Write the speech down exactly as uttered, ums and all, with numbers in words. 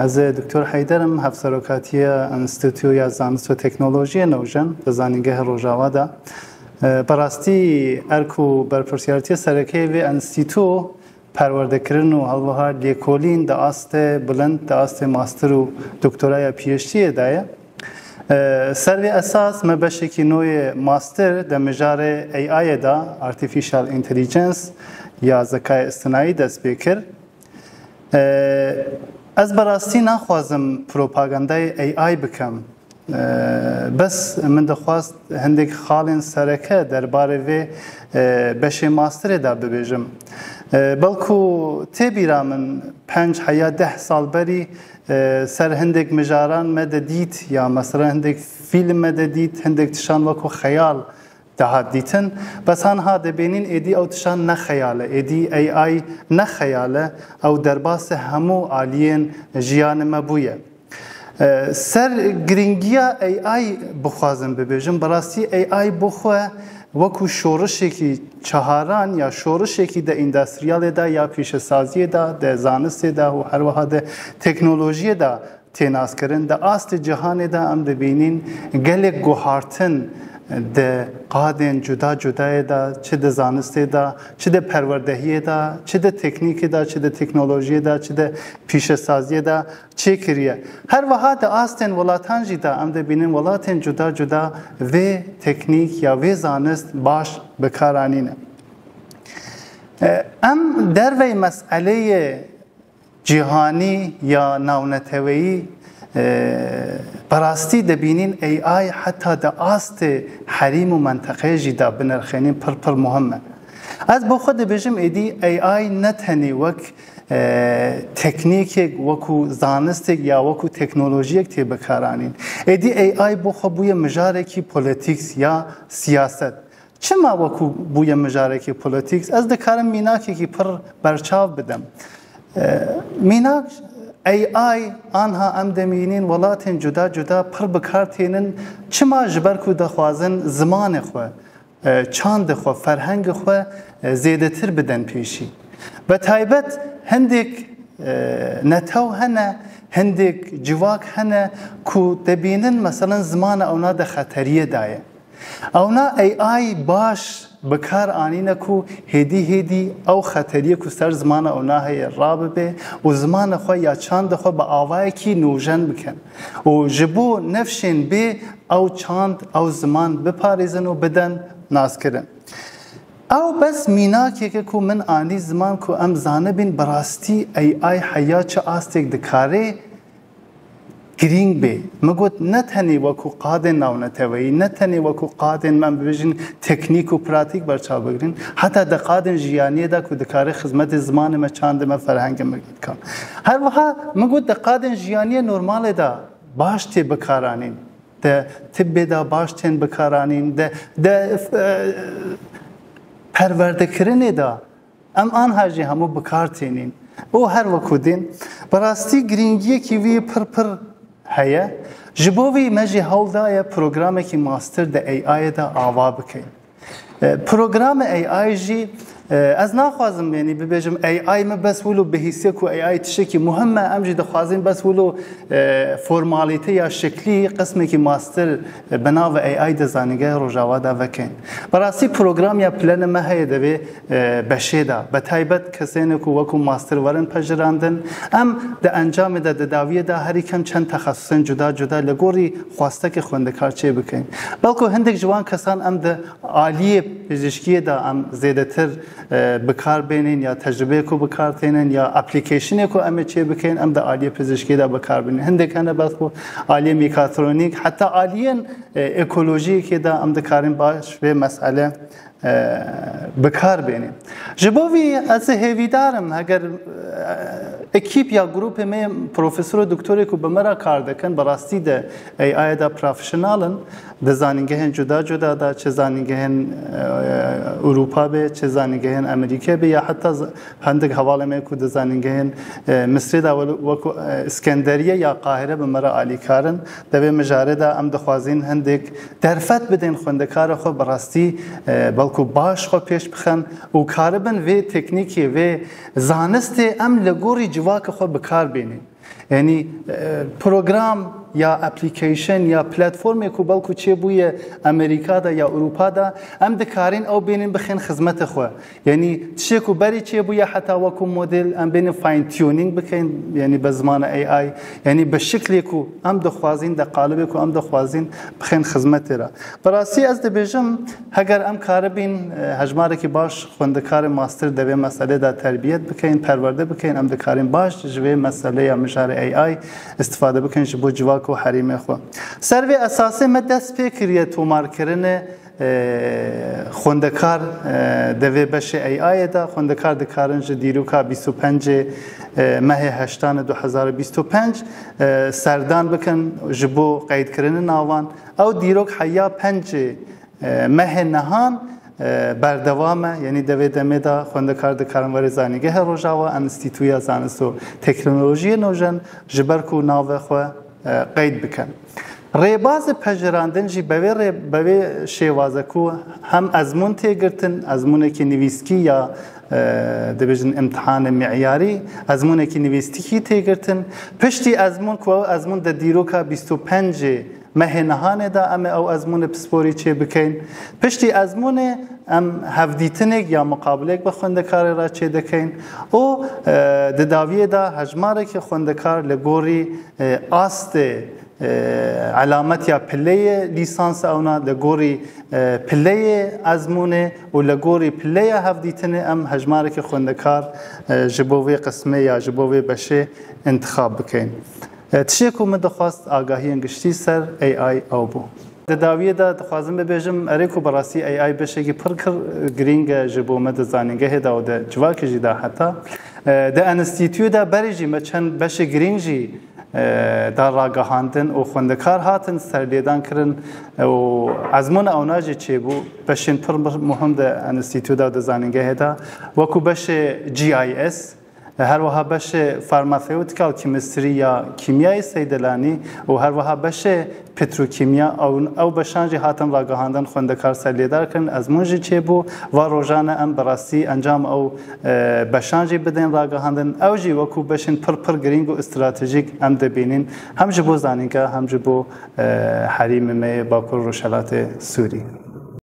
Ez ê Doktor Heyder im, hevserokatiya Enstîtuya Zanist û Teknolojiyê Newjen di Zanîngeha Rojava de. E, bi rastî erk û berpirsiyaretiya sereke vê enstîtu perwerdekirin û hevwiha lêkolîn di astê bilind, di astê master û doktoraya P H D'yê de ye. E, ser vê esas me beşekî nû yê master di mijarê A I yê de, Artificial Intelligence ya zekaya istinayî dest pê kir. E, ez bi rastî naxwazim propagandayê A I bikim. E, bes min dixwest hindek xalên sereke derbarê vê, e, beşê masterê de bibêjim. E, belku tê bîra min penc heya deh sal berî, e, ser hindek mijaran me de dît ya mesela hindek fîlm me de dît, hindek tişan wekû xeyal dihat dîtin. Bes hanha dibênîn êdî ew tişan ne xeyal e, êdî A I ne xeyal e, ew derbasê hemû aliyên jiyanê me bûye. E, ser girîngiya A I bixwazim bibêjim, bi rastî A I bixwe wekû şorişekî çaharan ya şorişekî de îndustriyalê de ya pîşesaziyê de, de zanistê de û her wiha de teknolojiyê de tê naskirin. Di astê cihanê de em dibînin gelek guhartin di qadên cuda cudayê de, çi di zanistê de, çi di perwerdehiyê de, çi di teknîkê de, çi di teknolojiyê de, çi di pîşesaziyê de çêkiriye. Her wiha di astên welatan jî de em dibînin welatên cuda cuda vê teknîk ya vê zanist baş bi kar anîne. E, em derveyî meseleyê cîhanî ya navneteweyî, e, bi rastî dibînin A I heta di astê herîm û menteqeyê jî de binirxênîn pir pir muhim e. Ez bo xwe dibêjim êdî A I ne tenê wek, e, teknîkek, wekû zanistek ya wekû teknolojiyek tê bikaranîn. Êdî A I bo xwe bûye mijarekî politiks ya siyaset. Çima wekû bûye mijarekî politiks? Ez dikarim mînakekî pir berçav bidim. E, mînak A I anha em demînîn welatên cuda cuda pir bi kar tênin. Çima? Ji ber ku dixwazin zimanê xwe, e, çandê xwe, ferhengê xwe, e, zêdetir bidin pêşî. Bi taybet hindek, e, netew hene, hindek civak hene ku dibînin, meselen, zimana ewna di xeteriyê de ye. Ewna A I baş bi kar anîne ku hêdî hêdî ew xeteriyê ku ser zimana ewna heye rabibe û zimana xwe ya çanda xwe bi avayekî nûjen bikin û ji bo nifşên bê ew çand, ew ziman biparêzin û bidin naskirin. Ew bes mînakeke ku min anî ziman ku em zanibin bi rastî A I heya çi astek dikare girîng bê. Min got, ne tenê wekû qadên navneteweyî, ne tenê wekû qadên, em bibêjin, teknîk û pratîk berçav bigirin, heta di qadên jiyaniyê de ku dikare xizmetê zimanê me, çandê me, ferhengê me bikin. Her wiha min got, di qadên jiyaniyê normalê de baş tê bikaranîn. Di tibbê de baş tên bikaranîn, di, di, e, perwerdekirinê de em anha jî hemû bi kar tênîn. Û her wekû dîn, bi rastî girîngiyekî wî pir pir heye. Ji bo vî me jî hewl daye programekî master di A I de ava bikeyin. E, programê A I jî, e, ez naxwazim, yanî, bibêjim A I min bes wilo bihîstiye ku A I tiştekî muhim e, em jî dixwazin bes wilo, e, formalîte ya şeklî qismekî master, e, bi navê A I di Zanîngeha Rojava de vekin. Bi rastî program ya planê me heye di vê, e, beşê de. Bi taybet kesên ku wekû master werin pejirandin, em di encamê de, di dawiyê de herî kem çend texesusên cuda cuda li gorî xwestekê xwendekar çê bikin. Belku hindek ji wan kesan em di aliyê pizîşkiyê de em zêdetir, e, bi kar bênin ya tecrübeyê ku bi kar tênin ya applicationê ku em ê çê bikin, em di aliyê pizîşkiyê de bi kar bênin. Hindek hene belku aliyê mîkatronîk, heta aliyên, e, ekolojiyekê de em dikarin baş vê mesele, e, bi kar bênin. Ji bo vî ez ê hêvîdar im, heger, e, ekîp ya grûpê me profesor û doktorê ku bi me re kar dikin, bi rastî de A I de professional in, di zanîngehên cuda cuda de, çi zanîngehên, e, Ewropa be, çi zanîngehên Amerîkê be, ya heta z-, hindek hevalê me ku di zanîngehên, e, Misrê de wel-, wekû, e, Îskenderiye ya Qahire bi me re alîkar in. Di vê mijarê de em dixwazin hindek derfet bidin xwendekarê xwe bi rastî, e, belku baş xwe pêş bixin û karibin vê teknîkê, vê zanistê em li gorî civakê xwe bi kar bînin. Yanî e, program ya application ya platformê ku belku çêbûye Amerîka de ya Ewropa de, em dikarin ew bênin bixên xizmetê xwe. Yanî tiştê ku berî çêbûye heta wekû model em bênin fine tuning bikin, yanî bi zimana A I, yanî bi şiklê ku em dixwazîn, de qalibê ku em dixwazîn bixên xizmetê re. Bi rastî ez dibêjim, heger em karibîn e, hejmarekî baş xwendekarên master de vê meselê de terbiyet bikin, perwerde bikin, em dikarin baş ji vê meselê ya mijarê A I istifade bikin ji bo civak û herêmê xwe. Ser vê esasê me dest pê kiriye tomarkirinê e, xwendekar e, di vê beşê A I yê de xwendekar dikarin ji dîroka bîst û pêncê e, mehê heştan du hezar û bîst û pênc e, serdan bikin ji bo qeydkirinê navan. Ew dîrok heya pêncê e, mehê nehan e, berdewam e, yanî di vê demê de xwendekar dikarin werê Zanîngeha Rojava, Enstîtuya Zanist û Teknolojiyê Nûjen, ji ber ku navê xwe e, qeyd bikin. Rêbazê pejirandin jî bi vê rê, bi vê şêwaze ku hem ezmûn tê girtin, ezmûnekî nivîskî ya e, dibêjin imtihanê miyarî, ezmûnekî nivîskî tê girtin. Piştî ezmûn ku ew ezmûn di dîroka bîst û pêncê mehê nihanê de em ê ew ezmûnê pisporî çê bikeyn. Piştî ezmûnê em hevdîtinek ya muqabilek bi xwendekarê re çê dikeyn û e, di dawiyê de hejmarekî xwendekar li gorî e, astê e, elamet ya pileyê lîsans ewna, li gorî e, pileyê ezmûnê û li gorî pileya hevdîtinê em hejmarekî xwendekar e, ji bo vê qismê ya ji bo vê beşê intixab bikeyn. E, tiştê ku min dixwest agahiyên giştî ser A I ew bû. Di dawiyê de dixwazim bibêjim, erê ku bi rastî A I beşekî pir kir girîng e ji bo me di zanîngehê de û di civakê jî de heta. E, di enstîtûyê de berê jî me çend beşê girîng jî e, da ragihandin û xwendekar hatin serlêdan kirin û ezmûna ewna jî çêbû. Beşên pir muhim di enstîtû de û di zanîngehê de, wekû beşê G I S, her wiha beşê pharmaceutical chemistry ya kîmyayê seydelanî û her wiha beşê petrokîmya, ew, ew beşan jî hatin ragihandin, xwendekar serlêdar kirin, ezmûn jî çêbû. Va rojane em bi rastî encam ew e, beşan jî bidên ragihandin. Ew jî wekû beşên pir pir girîng û stratejîk em dibînin, hem ji bo zanîngeha, hem ji bo e, herêmê me yê Bakur Rojhelatê Sûrî.